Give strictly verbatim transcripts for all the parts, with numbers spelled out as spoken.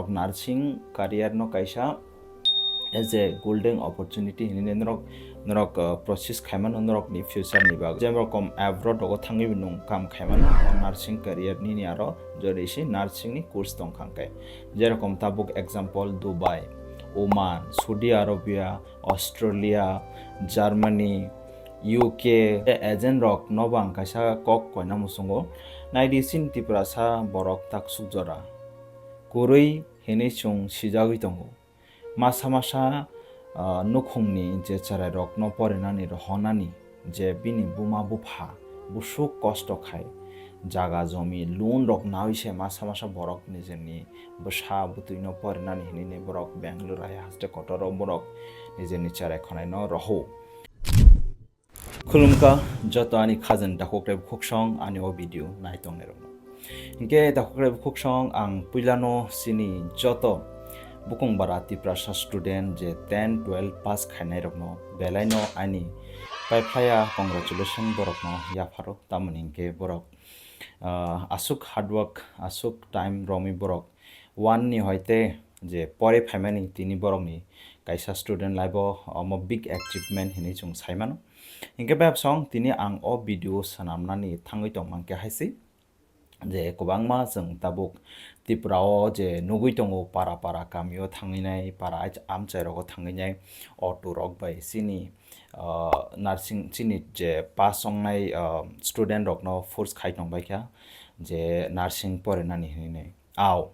Nursing career no kaisa as a golden opportunity hinwi norok, norok, uh, process khaimano norokni future ni bagwi. Jemon rokom abroad rogo thangwi bo nwng kam khaimano nursing career nini aro jodi se nursing ni course tong kha hwnkhe. Jerokom tabuk example Dubai, Oman, Saudi Arabia, Australia, Germany, U K, agent rok no bo ang kaisa kok koina muchungo. Naidi chini Tiprasa borok taksuk jora. Kwrwi hinwi chwng sijagwi tongo. Masa masa, ah, nukhungni je chwrairokno porinani rohornani je bini buma bupha busuk kosto khai, jaga jomi loan rok nawi se masa masa borok nijeni bwsa bwtwino porinani hinwi borok Bangalore hai haste kotoro borok nijeni cherai khonaino roho. Khulumkha joto ani khajani takhukrai bukhuksong ani o video nai tongnai rokno. Hinkhe takhukrai bukhuksong ang puilano chini joto bukung bara Tiprasa student je ten twelve pass khainai rokno belaino ani paiphlaya congratulation borokno yapharo, tamoni hinkhe borok, ah, aswk hard work, aswk time romwi borok one ni hoite je pore phaimani tini borokni kaisa student life o omo big achievement hinwi chwng saimano. Hinkhe bebsong tini ang o video swnamnani thangwi tongmankhe haise je kwbangma chwng tabuk Tripura o je nugwi tongo para para kami o thangwi nai, para amchai rogo thangwi nai, auto rok bai chini, ah, nursing chini je pass wngnai, ah, student rokno force khai tongbaikha je nursing porinani hinwi nai. Ao.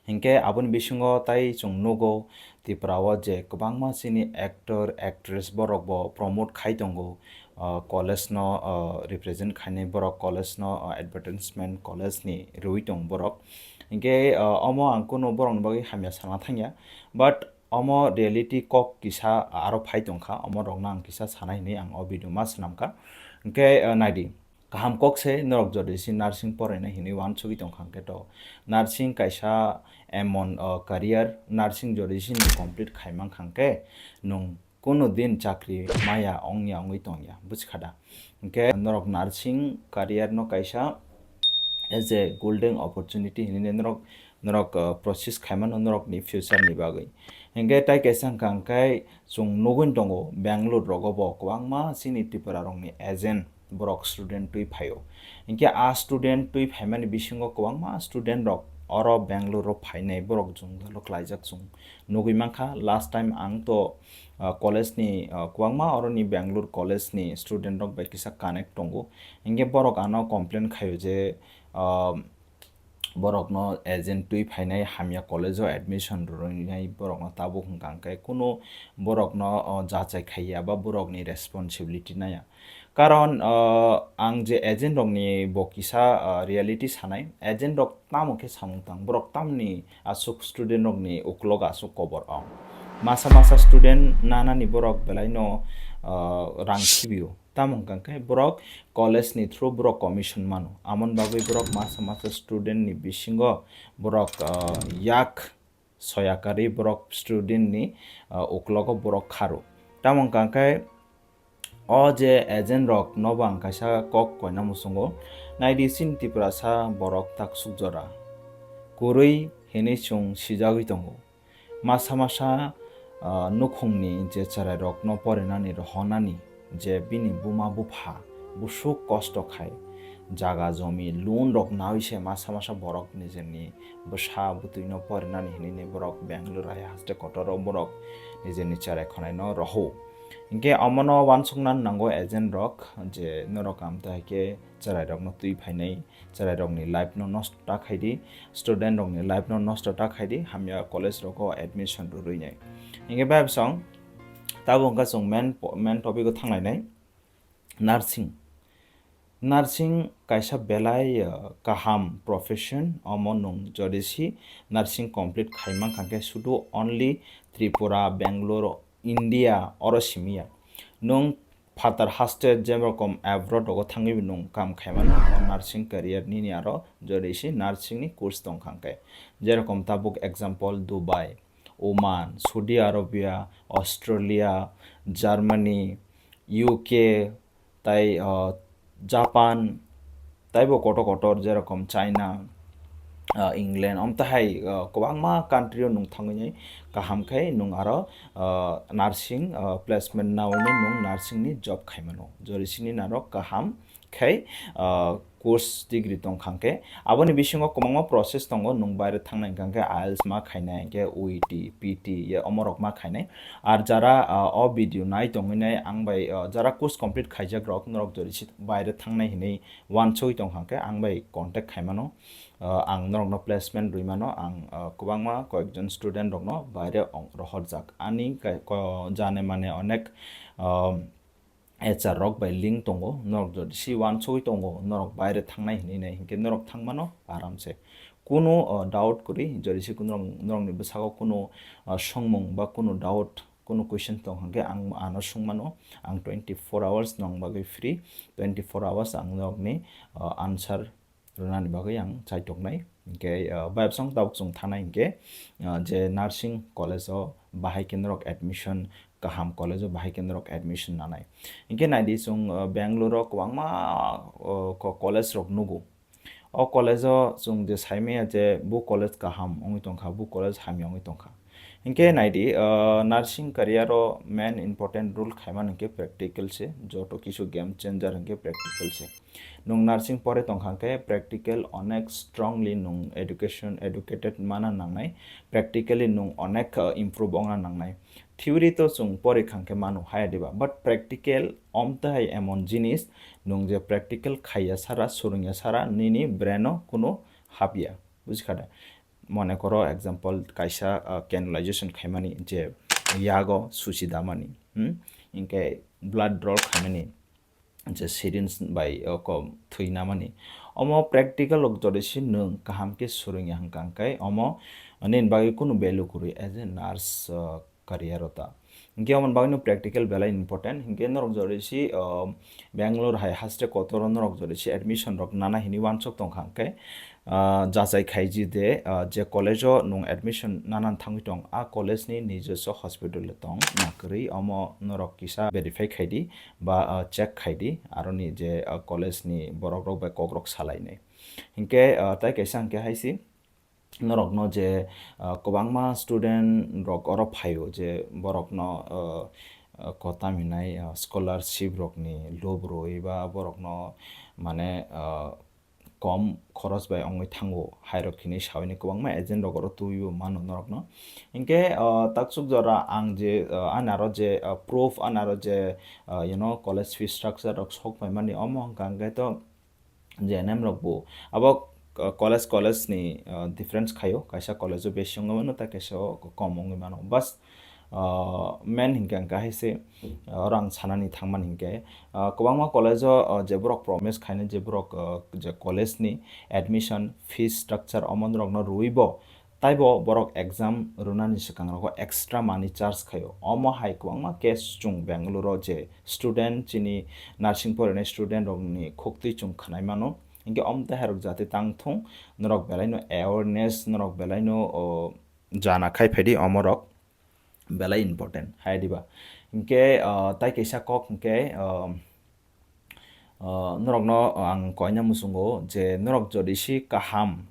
Hinkhe aboni bisingo tai chwng nugo Tripura o je kwbangma chini actor, actress borok bo promote khai tongo, ah, college no, ah, represent khainai borok, college no, ah, advertisement college ni rwi tong borok. Hinkhe, ah, omo ang kunu borokni bagwi hamya sana thangya, but omo reality kok kisa aro phai tongkha, omo rokno ang kisa sana hinwi ang o video ma swnamkha. Hinkhe, ah, naidi. Kaham kok se norok jodi se nursing poraina hinwi uansugwi tongkha hwnkhe to nursing kaisa emon, o, career, nursing jodi se nwng complete khai mankha hwnkhe nwng kunu din chakri maya ongya wngwi tongya, buchkha da? Hwnkhe norok nursing career no kaisa as a golden opportunity hinwi norok norok, uh, process khaimano norokni future ni bagwi. Hinkhe tai kaisa wngkha hwnkhe chwng nugwi tongo Bangalore rogo bo kwbangma chini Tripura rokni agent borok student twi phaio. Hinkhe a student twi phaimani bisingo kwbangma student rok oro Bangalore o phainai borok jwngjalo klaijak chwng nugwi mankha. Last time ang to, uh, college ni, uh, kwbangma oroni Bangalore college ni student rok bai kisa connect tongo. Hinkhe borok ano complain khaio je, uh, borokno agent twi phainai hamya college o admission rwrwinai borokno tabuk hwnkha hwnkhe kunu borokno, o, jachai khaiya ba borokni responsibility naiya. Karon, o, ang je agent rokni bo kisa, o, reality sanai, agent rok tamo khe samung tang, borok tamni aswk student rokni ukulok aswk kobor ong. Masa masa student nanani borok belaino, o, rang sibio. Tamo hwnkha khe borok college ni through borok commission mano. Amoni bagwi borok masa masa student ni bisingo borok, ah, yak soya karwi borok student ni, ah, uklogo borok kharo. Tamo hwnkha khe o je agent rok no bo ang kaisa kok koina muchungo. Naidi chini Tiprasa borok taksuk jora. Kwrwi hinwi chwng sijagwi tongo. Masa masa, ah, nukhungni je chwrairokno porinani rohornani je bini buma bupha busuk kosto khai, jaga jomi loan rok nawi se masa masa borok nijeni bwsa bwtwino porinani hinwi borok Bangalore hai haste kotoro borok nijeni cherai khonaino roho. Hinkhe omono uansukna nango agent rok je norok amtwi hai khe chwrairokno twi phainai, chwrairokni life no nosto ta khaidi, student rokni life no nosto ta khaidi, hamya college rogo admission rwrwinai. Hinkhe bebsong tabuk hwnkha chwng main po-, main topic o thanglainai, nursing. Nursing kaisa belai, uh, kaham profession, omo nwng jodi si nursing complete khai mankha khe sudu only Tripura, Bangalore, India oro simiya. Nwng phatar haste je rokom abroad rogo thangwi nwng kam khaimano nursing career nini aro jodi se nursing ni course tong kha hwnkhe. Jerokom tabuk example Dubai, Oman, Saudi Arabia, Australia, Germany, U K, tai, o, Japan, taibo kotor kotor jerokom China, ah, England, omtahai, ah, kwbangma country o nwng thangwi nai kaham khe nwng aro, ah, nursing, ah, placement nawi nai nwng nursing ni job khai mano. Jori sini narok kaham khe, ah, course degree tong kha khe, aboni bisingo kwbangma process tongo, nwng baire thangnai hwnkha khe IELTS ma khainai, hwnkhe U E T, P T, ye omorok ma khainai. Ar jara, ah, o video nai tongwi nai ang bai, ah, jara course complete khaijak rok, norok jori si baire thangnai hinwi uansugwi tong kha khe ang bai contact khai mano. Ah, ang norokno placement rwi mano, ang, ah, kwbangma koyekjon student rokno baire ong-, rohorjak. Ani kai-, ko-, jane mane onek, ah, H R rok bai link tongo, norok jodi si uansugwi tongo, norok baire thangnai hinwi nai hinkhe norok thang mano aram se. Kunu, ah, doubt kwrwi, jodi si kunu norok, norokni bwsao kunu, ah, swngmung ba kunu doubt, kunu question tong hwnkhe ang ano swng mano, ang twenty four hours nong bagwi free, twenty four hours ang norokni, ah, answer rwnani bagwi ang chaitoknai. Hinkhe, ah, bayapsong tabuk chwng thanai hinkhe, ah, je nursing college o bahai khe norok admission, kaham college o bahai khe norok admission nanai. Hinkhe naidi chwng, ah, Bangalore o kwbangma, ah, ko-, college rok nugo. O college o chwng je saimaya je bo college kaham wngwi tongkha, bo college hamya wngwi tongkha. Hinkhe naidi, ah, nursing career o main important role khaimani hinkhe practical se, joto kisu game changer hinkhe practical se. Nwng nursing pore tongkha khe practical onek strongly nwng education, educated mana nangnai, practically nwng onek, uh, improve ongna nangnai. Theory to chwng pore khang khe mano haya diba, but practical omtahai emon jinis, nwng je practical khaiya sara, swrwngya sara, nini brain o kunu hapya, bujikha da? Mone koro example kaisa, uh, canalization khaimani je yago susi damani, hmm? Hinkhe blood draw khaimani je syringe bai, uh, ko thwi namani. Omo practical rok jodi si nwng kaham khe swrwngya hwnkha khe omo nini bagwi kunu value kwrwi as a nurse, uh, career o ta. Hinkhe omo bagwino practical belai important. Hinkhe norok jodi si, uh, Bangalore hai haste kotor o norok jodi si admission rok nana hinwi uansuk tongkha khe, ah, jachai khaiji de, ah, je college o nwng admission nanan thangwi tong, a college ni nijoswo hospital tong na kwrwi, omo norok kisa verify khaidi ba, ah, check khaidi, aroni je, ah, college ni borok rok bai kok rok salainai. Hinkhe, ah, tai kaisa hinkhe haisi norokno je, ah, kwbangma student rok oro phaio je borokno, ah, ah, kotam hinai, ah, scholarship rokni lob rwi ba borokno mane, ah, kom khoros bai wngwi thango, hairok hinwi saui ni kwbangma agent rok oro twiwi mano norokno. Hinkhe, ah, taksuk jora ang je, ah, ani aro je, ah, proof, ani aro je, ah, you know, college fee structure rok sok paimani, omo hwnkha hwnkhe to J N M rok bo abo, ah, college, college ni, ah, difference khaio, kaisa college o besi wngwi mano, tei kaisa o kom wngwi mano. Bas, ah, main hinkhe ang kahai se, ah, oro ang sanani thangmani hinkhe, ah, kwbangma college o, ah, je borok promise khainai je borok, ah, je college ni admission fees structure omo norokno rwui bo, taibo borok exam rwnani swkang rogo extra money charge khaio. Omo hai kwbangma case chwng Bangalore o je student, chini nursing porinai student rokni khuktwi chwng khwnai mano. Hinkhe omo tei hai rok jate tang thung, norok belai no awareness, norok belai no, o, jana khai phaidi omo rok. belai important, hai diba? Hinkhe, ah, tai kaisa kok hinkhe, ah, ah, norokno ang koina muchungo je norok jodi si kaham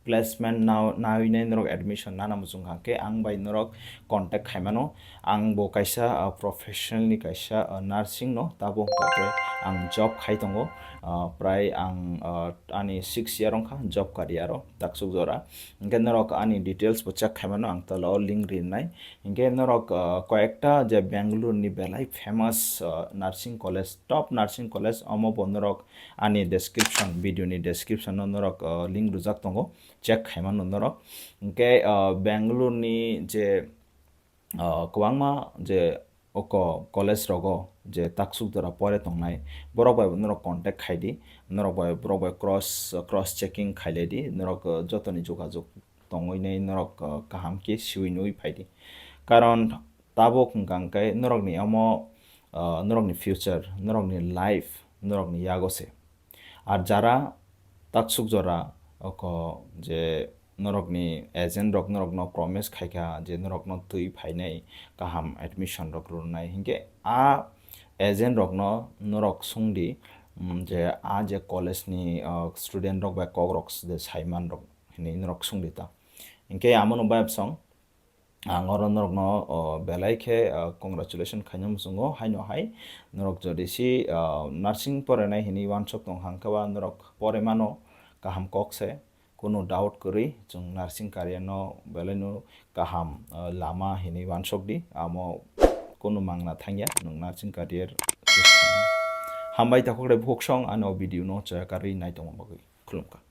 placement na-, nawi nai norok admission nana muchung kha khe ang bai norok contact khaimano. Ang bo kaisa, ah, professional ni kaisa, ah, nursing no tabuk hwnkha khe ang job khai tongo. Ah, prai ang, ah, ani six year wngkha job career o taksuk jora. Hinkhe norok ani details bo check khaimano, ang tola o link rinai. Hinkhe norok, ah, koyekta je Bangalore ni belai famous, ah, nursing college, top nursing college, omo bo norok ani description, video ni description o norok, ah, link rwjak tongo, check khaimano norok. Hinkhe, ah, Bangalore ni je, ah, kwbangma je oko college rogo je taksuk jora pore tongnai, borok bai bo norok contact khai di, norok bai, borok bai cross, cross checking khailai di, norok, ah, jotoni jogajog tongwi nai norok, ah, kaham khe siwi nugwi phai di. Karon tabuk hwnkha hwnkhe norokni omo, ah, norokni future, norokni life, norokni yago se. Ar jara taksuk jora oko je norokni agent rok norokno promise khaikha je norokno twi phainai kaham admission rok rwnai, hinkhe a agent rokno norok sungdi, mm, je a je college ni, ah, student rok bai kok rok je saiman rok, hinwi norok sungdi ta. Hinkhe amono bayapsong ang oro norokno, o, belai khe, o, congratulation khaina muchungo, haino hai norok jodi si, o, nursing porenai hinwi wansok tong hangkhe ba norok pore mano kaham kok se, kunu doubt kwrwi chwng nursing career no belaino kaham, o, lama hinwi wansok di, amo kunu mangna thangya nwng nursing career choose khainai. Hambai takhuk rai bukhuk song ano video no chaya karwi naitongma bagwi. Khulumkha.